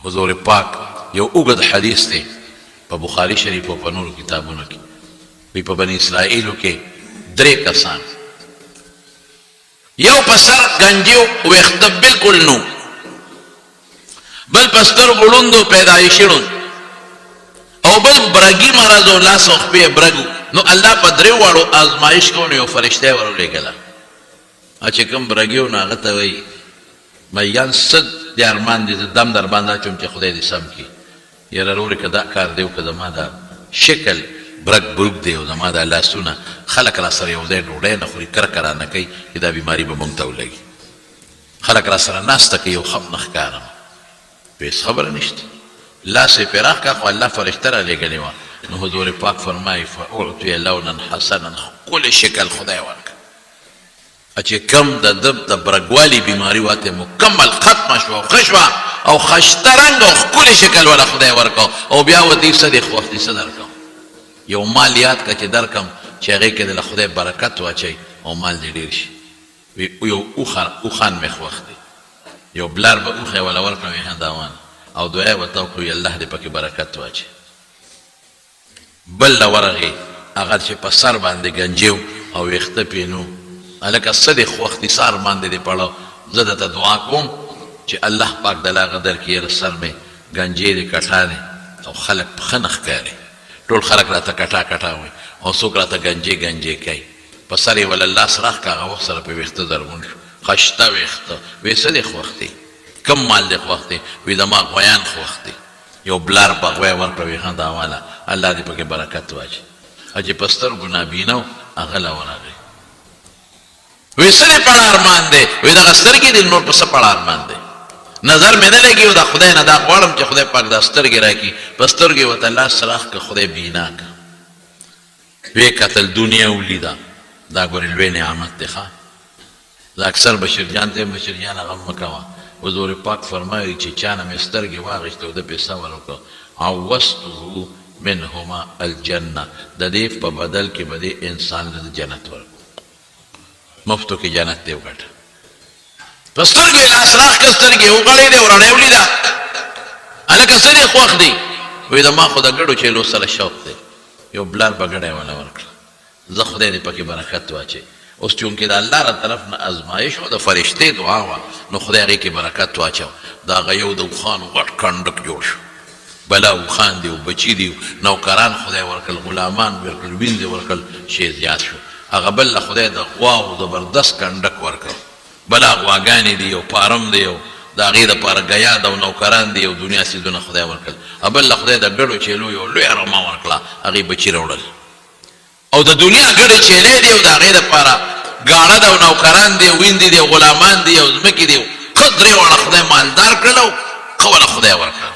حضور پاک یو اوږد حدیث دی په بخاری شریف او په نورو کتابونو کې وی، په بنی اسرائیلو کې درې کسان، یو په سر ګنجي ویښته بالکل نو، بل په سترګو ړوند و پیدایشي ړوند، او بل برګي مرض او لاس او خپې برګو. نو الله په درې واړو آزمایش کو، نو یو فرشته یې ورولېږله او چې کوم برګي و نو هغه ته وایي ميان څه دې ارمان دی، زه دم در باندې اچوم چې خدای دې سم کړي. یاره روره که دا کار دی وکړه، زما دا شکل برګ بروک دی او زما دا لاسونه، خلک راسره یو ځای ډوډۍ نه خوري، کرکه رانه کوي چې دا بیماري به مونږ ته ولګي، خلک راسره ناسته کوي او ښه نه ښکارم. هېڅ خبره نشته، لاس یې پرې راښکه، خو الله فرشته رالیږلې وه. نو حضور پاک فرمایي فاعطی لونا حسنا، ښکلی شکل خدای ورکړ چې کوم د ده د برګوالي بیماري وه ته مکمل ختمه شوه او ښه شوه او ښایسته رنګ او ښکلی شکل وله خدای ورکړ. او بیا ورته څه دې خوښ دي، څه درکړم؟ یو مال یاد کړه چې درکړم چې هغې کې دله خدای برکت واچوي او مال دې ډېر شي. وی یو اوښان مې خوښ دي. یو بلار به اوښی وله ورکړم، وی ها دا وانه، او دعا یې ورته وکړه، وی الله دې پکې برکت واچوي. بل له ورغی، هغه چې په سر باندې ګنجی و او ویښته پې نه وو، هلکه څه دې خوښ دي، څه ارمان دې پړه، زه درته دعا کوم چې الله پاک دله هغه درکړي. یاره سر مې ګنجی دی، کټا دی او خلک ښه نه ښکاري، ټول خلک راته کټا کټا وایي او څوک راته ګنجی ګنجی کوي. په سر یې وله لاس راښکه، هغه وخت سره پې ویښته زرغون شو، خشته ویښته. وې څه دې خوښ دي، کوم مال دې خوښ دی؟ وي زما غویان خوښ دي. یو بلار په غوی ورکړه، وی ها دا واله، الله دې پکې برکت واچوي. او چې په سترګو نابینا و هغه له ورغی، وی څه دې پړه ارمان دی؟ وی دغه سترګې دي، نور په څه پړه ارمان دی؟ نظر مې نه لګي او د خدای نه دا غواړم چې خدای پاک دا سترګې راکړي. په سترګې یې ورته لاس راښ که، خدای بینا که. ویې کتل، دنیا ولیده، دا ګورې لوی نعمت دی. ښه زه اکثر بشیر جان ته وایم، بشیر جانه غم مه کوه، حضور پاک فرمایلي چې چا نه مې سترګې واخیستې او ده پرې صبر وکړ، عوضته منهما الجنة، د دې په بدل کې به دې انسان له زه جنت ورکړم، مفتو کې جنت دې وګټه. په سترګو یې لاس راښکه، سترګې یې وغړېدې او رڼا یې ولیده. هلکه څه دې خوښ دي؟ وایي د ما خو د ګډو چیلو سره شوق دی. یو بلار به ګډی وله ورکړه، ځه خدای دې پکې برکت واچوي. اوس چونکې د الله له طرف نه ازمایش او د فرشتې دعا وه نو خدای هغې کې برکت واچو. د هغه یو د اوښانو غټ کنډک جوړ شو، بلا اوښان دي او بچي دي، نوکران خدای ورکړل، غلامان ورکړل، وینځې ورکړل، شی زیات شو. هغه بل له خدای د غواو زبردست کنډک ورکړ، بلا غواګانې دي او فارم دی او د هغې لپاره ګیا ده او نوکران دي او دنیا څیزونه خدای ورکړل. هغه بل له خدای د ګډو چیلو یوه لویه رمه ورکړه، هغې بچي راوړل او د دنیا ګډې چیلې دي او د هغې لپاره ګاړه ده او نوکران دي او ویندې دي او غلامان دي او ځمکې دي. ښه درې واړه خدای مالدار کړل او ښه وله خدای ورکړل.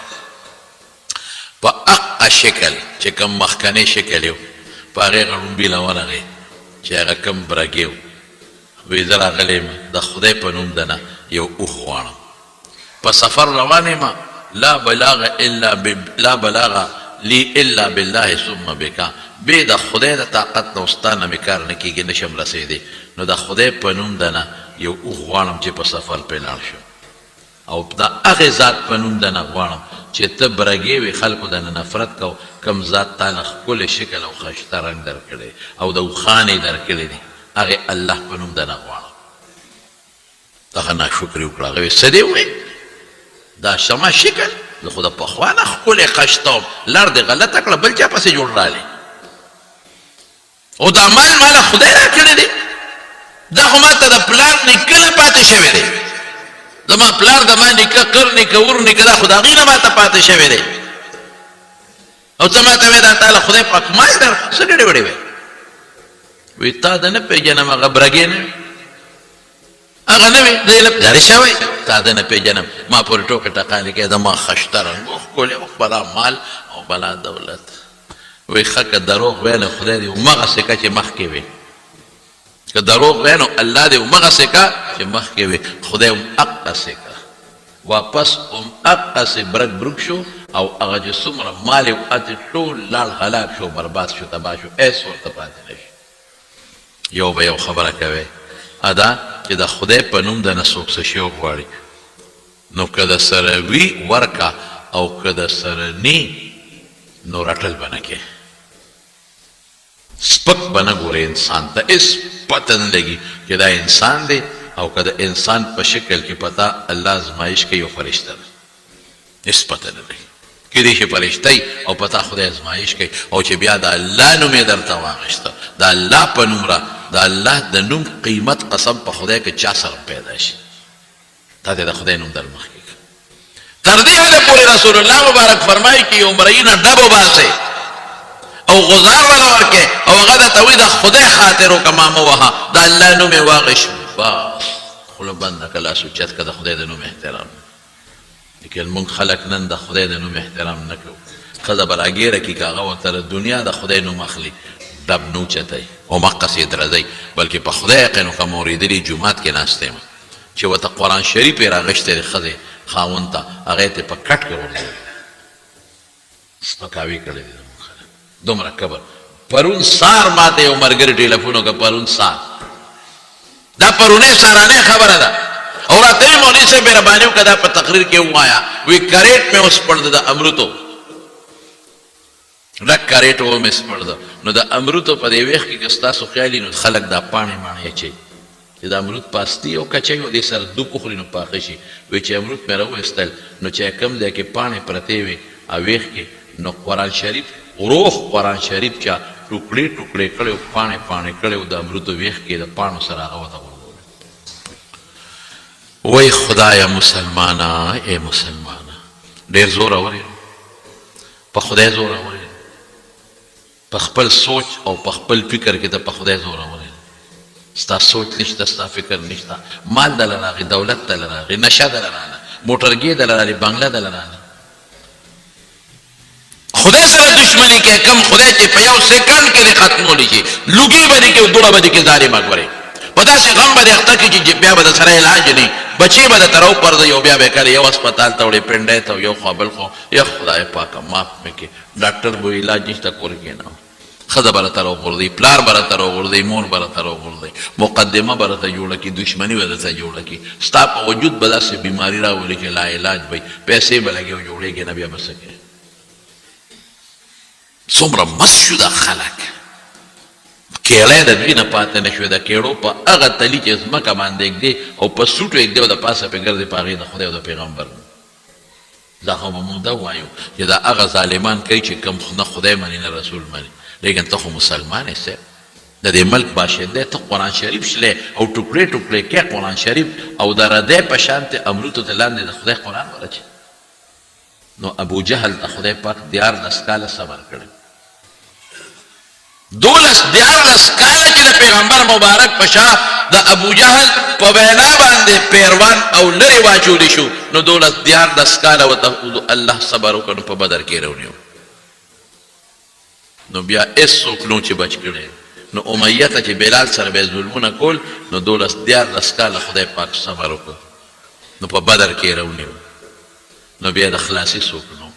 په اقه شکل چې کوم مخکنی شکل یې و په هغې غړومبي له ورغی چې هغه کوم برګی و، وی زه راغلی یم د خدای په نوم دنه یو اوښ غواړم، په سفر روان یم، لا بلاغ الا لا بلاغ لی الا بالله ثم بک، بې د خدای د طاقت نه او ستا نه مې کار نه کیږي، نشم رسیدی، نو د خدای په نوم دنه یو اوښ غواړم چې په سفر پرې لاړ شم. او د هغه ذات په نوم دنه غواړم چې ته برګې وې خلکو دنه نفرت کو، کوم ذات تاله ښکلی شکل او ښایسته رنګ درکړی او د اوښانې درکړی دی هغه الله په نوم دنه غواړم. دغه ناشکري وکړه، هغه وې څه دې وویل؟ دا زما شکل زه خو د پخوا نه ښکلی ښایسته وم، لار دې غلطه کړه بل چا پسې جوړ راغلې. او دا مال ماله خدای راکړی دی، دا خو ماته د پلار نیکه نه پاتې شوی دی، زما پلار د ما نیکه قر نیکه ور نیکه دا خو د هغې نه ماته پاتې شوی دی، او ته ماته وایې دا تاله خدای پاک مال درکړ، څه ګډې وډې وایې؟ وایي تا د نه پېژنم، هغه برګې نه وي، هغه نه وي، زه یې نه لرې شوی، تا د نه پېژنم، ما پورې ټوکې ټقالې کوې، زما خشته رنګ و ښکلی او بلا مال او بلا دولت. وایي ښه که دروغ وایې نو خدای دې همغسې که چې مخکې وې، که دروغ وایې نو الله دې همغسې که چې مخکې وې، خدای هم هقسې که، واپس هم هقسې برک بروک شو او هغه چې څومره مال یې و هسې ټول لاړ، هلاک شو، برباد شو، تباه شو، هېڅ ورته پاتې نه شو. یو به یو خبره کوی ادا چې د خدای په نوم د نه څوک څه شی وغواړي نو که د سره وي ورکه او که د سره نی نو رټل به نه کې. سپک به نه ګورې انسان ته هېڅ پته نه لګي چې دا انسان دی او که د انسان په شکل کې په تا الله ازمایش کوي او فرشته ده. هېڅ پته نه لګي. کېدای شي فرشته وي او په تا خدای ازمایش کوي او چې بیا د الله نوم یې درته واخیسته، د الله په نوم را، د الله د نوم قیمت قسم په خدای که چا سره هم پیدا شي، تا ته د خدای نوم در مخکې کړ. تر دې حده پورې رسول الله مبارک فرمایي چې یو مرئی نه ډب وباسې او غزار ولا ورکې او هغه درته وایي د خدای خاطر وکړه ما مه وهه، د الله نوم یې واخیست، بس خوله بنده کړه، لاس اوچت کړه، د خدای د نوم احترام. لیکن موږ خلک نن د خدای د نوم احترام نه کوو. ښځه به راګیره کړي که هغه ورته د دنیا د خدای نوم اخلي ډب نه اوچتوي همقسې یې درځوي، بلکې په خدای یقین وکړه ما اورېدلي جومات کې ناست یم چې ورته قرآن شریف یې راغشتی دی ښځې خاوند ته هغه یې ترې په کټ کې غورځولی. سپکاوی کړی دی زموږ خلک دومره کبر. پرون سار ماته یو مرګري ټیلفون وکړ، پرون سار، دا پرونۍ سارانۍ خبره ده، او راته وی مولوي صاحب مهرباني وکړه دا په تقریر کې ووایه، وی کریټ مې وسپړد د امروتو ډک کریټ و مې سپړد، نو د امروتو په دې ویښ کې که ستاسو خیال وي نو خلک دا پاڼې ماڼې اچوي چې د امرود پاستي او کچه وي او دې سره دوک وخوري نو پاخه شي. وې چې امرود مې راوویستل نو چې کوم ځای کې پاڼې پرتې وې او ویښ کې نو قرآن شریف روغ قرآن شریف چا ټوکړې ټوکړې کړی او پاڼې پاڼې کړی او د امرودو ویښ کې د پاڼو سره هغه ورته غورځولی. وای خدایه مسلمانه ای مسلمانه ډېر زورور یې په خدای زورور یې. په خپل سوچ او په خپل فکر کې ته په خدای زورور یې، ستا سوچ نشته، ستا فکر نشته، مال دله راغی، دولت دله راغی، نشه دله راغله، موټرګی دله راغلی، بنګله دله راغله، خدای سره دښمني کوې، کوم خدای چې په یو سیکنډ کې دې ختمولی شي، لوګي به دې کې او دوړه به دې کې ظالمه ګورې، په داسې غم به دې اخته کړي چې بیا به درسره علاج نه وي، بچي به درته راوپرځوي او بیا به یې کله یو هسپتال ته وړې، پنډۍ ته او یو خوا بل خوا، یا خدای پاکه معاف مې کړې. ډاکټر به وي علاج نشته کور کېنوه، ښځه به راته راوغورځوي، پلار به راته راوغورځوي، مور به راته راوغورځوي، مقدمه به راته جوړه کړي، دښمني به درته جوړه کړي، ستا په وجود به داسې بیماري راولي چې لا علاج به وي، پیسې به لګوې او جوړېږې نه، بیا به څه کوې؟ څومره مست شو دا خلک، کېړی د دوی نه پاتې نه شوې، د کېړو په هغه تلي چې ځمکه باندې ږدې او په سوټو یې ږدې او د پاسه پرې ګرځې، په هغې د خدای او د پیغمبر نوم. دا خو به مونږ دا وایو چې دا هغه ظالمان کوي چې کوم نه خدای مني نه رسول مني، لیکن ته خو مسلمان یې صاحب، د دې ملک باشنده یې، ته قرآن شریف شلې او ټوکړې ټوکړې کې قرآن شریف او د ردی په شان ته امروتو ته لاندې د خدای قرآن ورچې. نو ابو جهل ته خدای پاک 13 کاله صبر کړی، دولس 13 کاله چې د پیغمبر مبارک په شا د ابو جهل په وینا باندې پیروان او لرې واچول شو، نو دولس 13 کاله ورته الله صبر وکړ، نو په بدر کې راونیو، نو بیا هېڅ څوک نو چې بچ کړي. نو امیه ته چې بلال سره به ظلمونه کول، نو دولس 13 کاله خدای پاک صبر وکړ، نو په بدر کې راونیو، نو بیا د خلاصي څوک نو.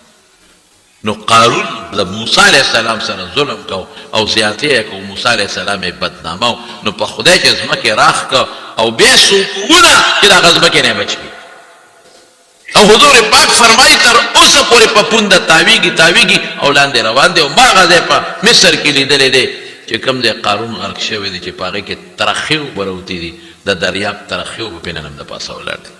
نو قارون د موسی علیه السلام سره ظلم کو او زیاتی یې کو، موسی علیه السلام یې بدنامه و، نو په خدای چې ځمکې راخ که او بیا څوک ونه چې د هغه ځمکې نه بچ کړي. او حضور پاک فرمایي تر اوسه پورې په پونده تاویږي تاویږي او لاندې روان دی. او ما هغه ځای په مصر کې لیدلی دی چې کوم ځای قارون غرق شوی دی، چې په هغې کې ترخې اوبه راوتې دي، د دریاب ترخې اوبه پرې نن هم د پاسه ولاړ دي.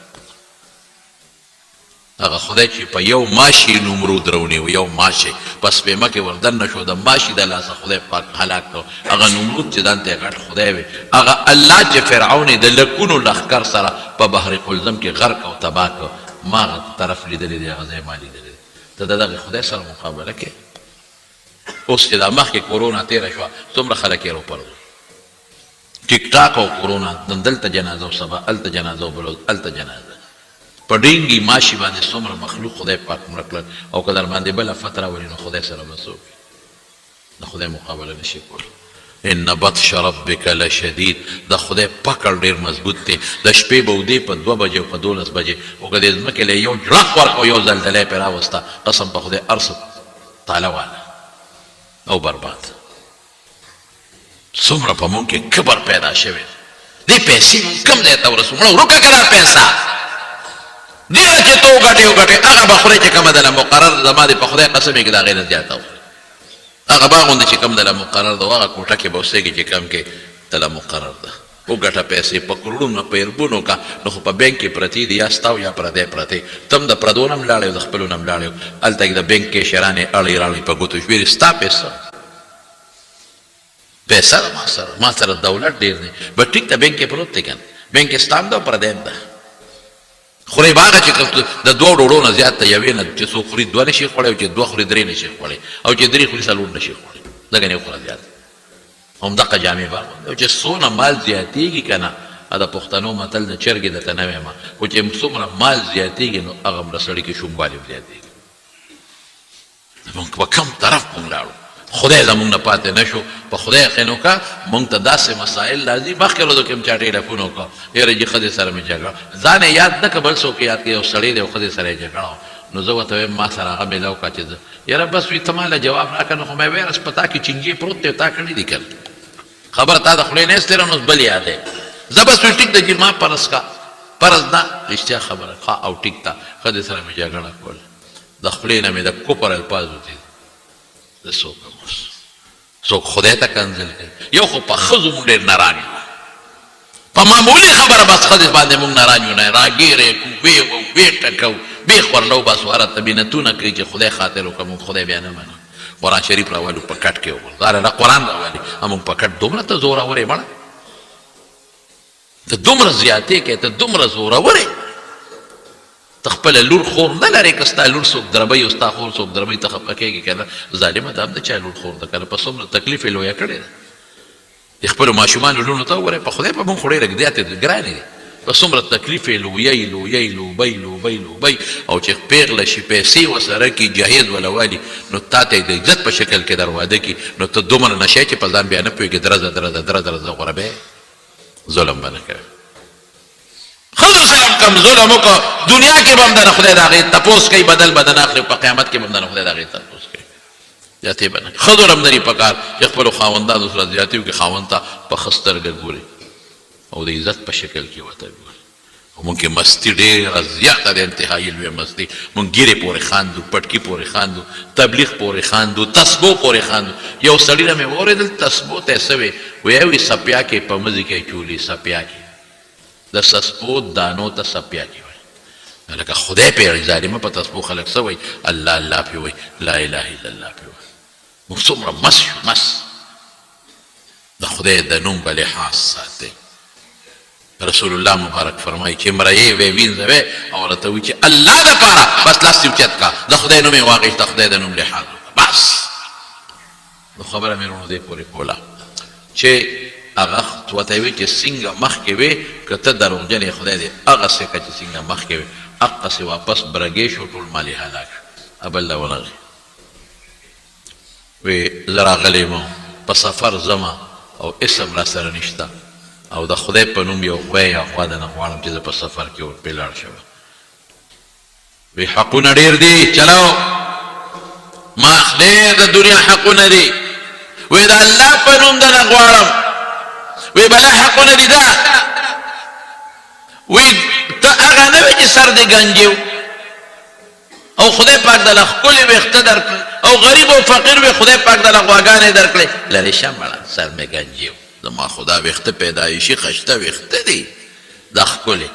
هغه خدای چې په یو ماشي نمرود راونیو، یو ماشی په سپېمه کې ور دننه شو، د ماشي د لاسه خدای پاک هلاک کړ. هغه نمرود چې ځان ته غټ خدای وي، هغه الله چې فرعون یې د لکونو لښکر سره په بحر قلزم کې غرق او تباه کړ، ما هغه طرف لیدلی دی، هغه ځای ما لیدلی دی. ته د دغه خدای سره مقابله کوې؟ اوس چې دا مخکې کورونا تېره شوه، څومره خلک یې راوپرځول. ټیک ټاک او کورونا، نن دلته جنازه او سبا هلته جنازه او بله ورځ هلته جنازه. په ډینګي ماشي باندې څومره مخلوق خدای پاک مړه کړل او که درباندې بله افت راولي نو خدای سره به څه وکړي؟ د خدای مقابله نشي کولی. ان بطش ربک لشدید، د خدای پکړ ډیر مضبوط دی. د شپې به اودې په 2 بجې او په 12 بجې، خو که د ځمکې له یو جړق ورکړ او یو زلزله یې پرې راوسته، قسم په خدای هر څه تاله واله او برباد. څومره په مونږ کې کبر پیدا شوی دی، دې پیسې مونږ کوم ځای ته ورسو؟ مړه ورکه که دا پیسه. ډېره چې ته وګټې وګټې هغه به خورې چې کومه درله مقرر ده، زما دې په خدای قسم وي که د هغې نه زیاته وخورې. هغه باغ غوندې چې کوم درله مقرر ده، هغه کوټه کې به اوسېږې چې کوم کې درله مقرر ده. وګټه پیسې په کروړونو په اربونو که نو خو په بانک کې پرتې دي، یا ستا او یا پردی پرتې. ته هم د پردو نه هم لاړې او د خپلو نه هم لاړې او هلته کې د بانک کیشران یې اړوي راړوي په ګوتو شمېري ستا پیسه. پیسه ده ما سره، ما سره دولت ډېر دی، بس ټیک ده بانک کې پروت دی که نه، بانک کې ستا هم ده او پردی هم ده. خورې به هغه چې د دوو ډوډو نه زیات ته یوې نه چې څوک خوري دوه نشي خوړی او چې دوه خوري درې نشي خوړی او چې درې خوري څلور نشي خوړی، ځکه نه خوره زیات همدغه جامې به اغوندي. او چې څونه مال زیاتېږي که نه، د پښتنو متل د چرګې درته نه وایم، خو چې څومره مال زیاتېږي نو هغومره سړي کې شوموالی هم زیاتېږي. مونږ په کوم طرف مونږ لاړو خدای زمونږ نه پاتې نه شو. په خدای یقین وکړه مونږ ته داسې مسایل راځي. مخکې ورځو کې هم چا ټیلیفون وکړ، یاره جي ښځې سره مې جګړه، ځان یې یاد نه کړ بل څوک یې یاد کړ، یو سړی دی او ښځې سره یې جګړه وه. نو زه ورته وایم ما سره هغه میلاو کړه چې زه یاره بس وي ته ماله جواب راکړه. نو خو مې ویرس په تا کې چینجی پروت دی تا کړي دي که نه خبره تا د خولې نه ایستې نو بل یادې زه بس وي ټیک ده جي ما پرس کا پرس نه رښتیا خبره ښه او ټیک ده ښځې سره مې جګړه کوله د خولې نه مې د کفر الفاظ وتي دي. زه څه وکړم اوس؟ څوک خدای ته کنځل کوي. یو خو په ښځو موږ ډېر نران یو، په معمولي خبره بس ښځې باندې موږ نران یو، نه راګېرې کو، ویې وهو، ویې ټکوو، ویې خورلو، بس هره ته منتونه کوي چې خدای خاطر وکړه، موږ خدای بیا نه منو. قرآن شریف راولو په کټ کې وغورځوه، هله قرآن راولي، موږ په کټ دومره ته زورور یې مړه. ته دومره زیاتې کوې، ته دومره زورور یې، ته خپله لور خور نه لرې، که ستا لور څوک دربوي او ستا خور څوک دربوي ته خفه کېږې که نه؟ ظالمه دا هم د چا لور خور ده که نه؟ په څومره تکلیف یې لویه کړې ده. د خپلو ماشومانو لوڼو ته وګورئ، په خدای په موږ خو ډېره زیاتې ګرانې دي، په څومره تکلیف یې لویوي لویوي لوبوي لوبوي لوبوي او چې پېغله شي پیسې ورسره کړي جهیز وله والي نو تا ته یې د عزت په شکل کې در واده کړي نو ته دومره نشه یې چې په ځان بیا نه پوهېږې، درځه درځه درځه درځه غوربې ظلم به نه کوي. ښځو سره هم کوم ظلم وکړ دنیا کې به هم د خدای د هغې تپوس کوي، بدل به نه اخلي، په قیامت کې به هم د خدای د هغې تپوس کوي. زیاتې به نه کوي. ښځو له هم نه دي په کار چې خپلو خاوندانو سره زیاتې وکړي، خاوند ته په ښه سترګه ګوري او د عزت په شکل کې ورته ګوري. خو مونږ کې مستي ډېره زیاته ده، انتهايي لویه مستي. مونږ ږیرې پورې خاندو، پټکي پورې خاندو، تبلیغ پورې خاندو، تسبو پورې خاندو. یو سړي نه مې واورېدل، تسبو ته یې څه وې؟ ویې وي سپیاکې په مزي کې اچولي، سپیاکې د سسپو دانو ته سپیاکې وایي. لکه خدای پې ظالمه په تسبو خلک څه وایي؟ الله الله پې وایي، لا اله الا الله پې وایي. موږ څومره مست شو، مست. د خدای د نوم به لحاظ ساتئ. رسول الله مبارک فرمایي چې مريې وې وینځه او ورته وایي چې الله د پاره بس لاس دې اوچت کا، د خدای نوم یې واخیست، د خدای د نوم لحاظ وکړه بس. نو خبره مې وروڼو دې پورې کوله چې هغه ورته وی چې څنګه مخکې وې که ته دروغجن یې خدای دې هغسې کړه چې څنګه مخکې وې، هقسې واپس برګې شو، ټول مال یې هلاک شو. بل له ورغی وی زه راغلی یم په سفر ځم او هېڅ هم راسره نشته او د خدای په نوم یو غوی یا غوا درنه غواړم چې زه په سفر کې ورپې لاړ شم. وی حقونه ډېر دي چلو ما ډېر د دنیا حقونه دي. وی د الله په نوم درنه غواړم. وی بلا حقونه دي دا. وی ته هغه نه وې چې سر دې ګنجی و او خدای پاک دله ښکلي ویښته درکړل او غریب او فقیر وې خدای پاک دله غواګانې درکړې. لرې شه مړه سر مې ګنجی و، زما خو دا ویښته پیدایشي خشته ویښته دي دا ښکلي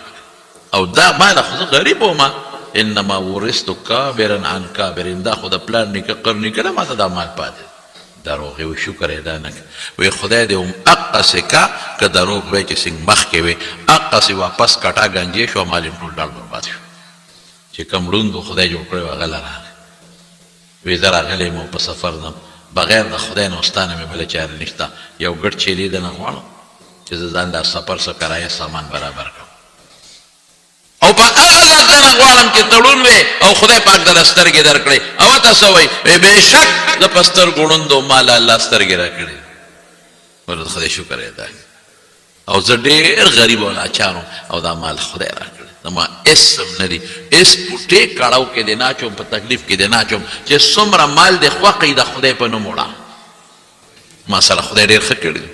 او دا ماله خو زه غریب وم، انما ورثت کابرا عن کابر، دا خو د پلار نیکه قر نیکه نه ماته دا مال پاتې دی. دروغ یې وویل شکر یې ادا نه کړ. وې خدای دې هم هقسې کا که دروغ وایې چې څنګه مخکې وې هقسې واپس کټا ګنجی شو او مال یې هم ټول لاړ برباد شو. چې کوم ړوند و خدای جوړ کړی و هغه له راغی وی زه راغلی یم او په سفر ځم بغیر د خدای نه او ستا نه مې بله چاره نشته یو ګډ چیلې درنه غواړم چې زه ځان له سفر څه کرایه سامان برابر کړم او په هغه ذات درنه غواړم چې ته ړوند وې او خدای پاک درله سترګې درکړې او ته څه وایي وی بېشک زه په سترګو ړوند وم ما له الله سترګې راکړې ورته د خدای شکر ادا کړ او زه ډېر غریب او لاچار وم او دا مال خدای راکړی، زما هېڅ هم نه دي، هېڅ پوټې کړاو کې دې نه اچوم، په تکلیف کې دې نه اچوم، چې څومره مال دې خوښ وي د خدای په نوم وړه، ما سره خدای ډېر ښه کړي دي،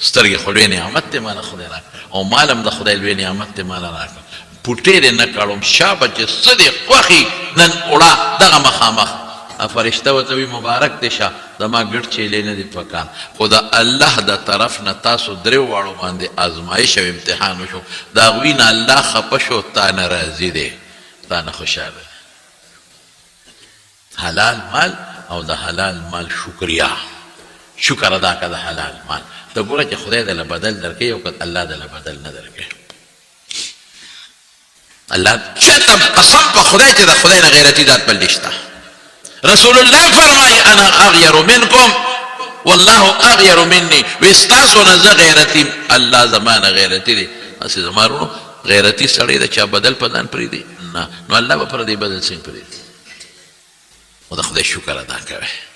سترګې خو لوی نعمت دی ماله خدای راکړ او مال هم د خدای لوی نعمت دی ماله راکړ. پوټې دې نه کړوم، شابه چې څه دې خوښي نن وړه دغه مخامخ. فرشته ورته وي مبارک دې شه، زما ګډ چیلې نه دي پکار، خو د الله د طرف نه تاسو دریو واړو باندې ازمایش او امتحان وشو، د هغوی نه الله خپه شو، تا نه راضي دی، تا نه خوشحاله دی. حلال مال او د حلال مال شکریا، شکر ادا کړه د حلال مال ته ګوره چې خدای دله بدل درکوي او که الله دله بدل نه درکوي. الله چرته قسم په خدای چې د خدای نه غیرتی ذات بل نشته. رسول الله فرمایي انا اغیر منکم والله اغیر مني، وی ستاسو نه زه غیرتی، الله زما نه غیرتی دی. هسې زما وروڼو غیرتی سړی د چا بدل په ځان پرېږدي نه، نو الله به پر دې بدل څنګه پرېږدي؟ خو د خدای شکر ادا کوي.